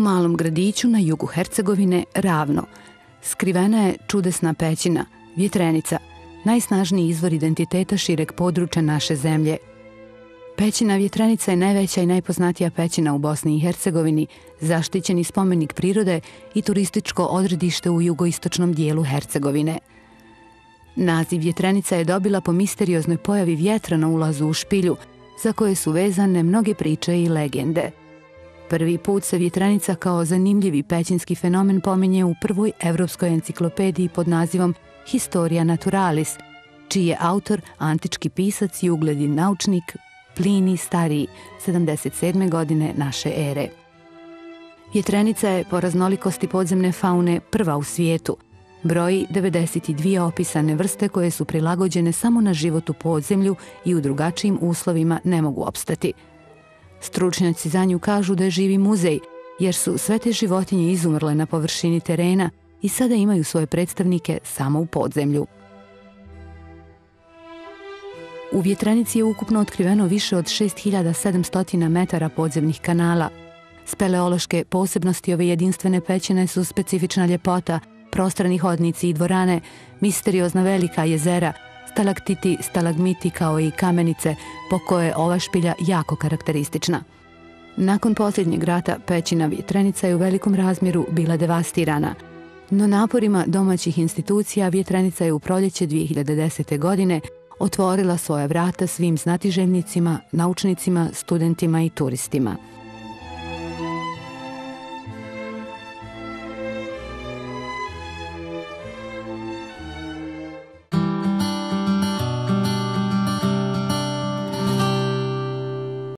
U malom gradiću na jugu Hercegovine, Ravno, skrivena je čudesna pećina, Vjetrenica, najsnažniji izvor identiteta šireg područja naše zemlje. Pećina Vjetrenica je najveća i najpoznatija pećina u Bosni i Hercegovini, zaštićeni spomenik prirode i turističko odredište u jugoistočnom dijelu Hercegovine. Naziv Vjetrenica je dobila po misterioznoj pojavi vjetra na ulazu u špilju, za koje su vezane mnoge priče i legende. Prvi put se Vjetrenica kao zanimljivi pećinski fenomen pominje u prvoj evropskoj enciklopediji pod nazivom Historia Naturalis, čiji je autor antički pisac i ugledni naučnik Plinij Stariji, 77. godine naše ere. Vjetrenica je po raznolikosti podzemne faune prva u svijetu. Broji 92 opisane vrste koje su prilagođene samo na život u podzemlju i u drugačijim uslovima ne mogu opstati. Stručnjaci za nju kažu da je živi muzej, jer su sve te životinje izumrle na površini terena i sada imaju svoje predstavnike samo u podzemlju. U Vjetrenici je ukupno otkriveno više od 6700 metara podzemnih kanala. Speleološke posebnosti ove jedinstvene pećine su specifična ljepota, prostrani hodnici i dvorane, misteriozna velika jezera, stalaktiti, stalagmiti kao i kamenice, po koje je ova špilja jako karakteristična. Nakon posljednjeg rata pećina Vjetrenica je u velikom razmjeru bila devastirana, no naporima domaćih institucija Vjetrenica je u proljeće 2010. godine otvorila svoja vrata svim znatiželjnicima, naučnicima, studentima i turistima.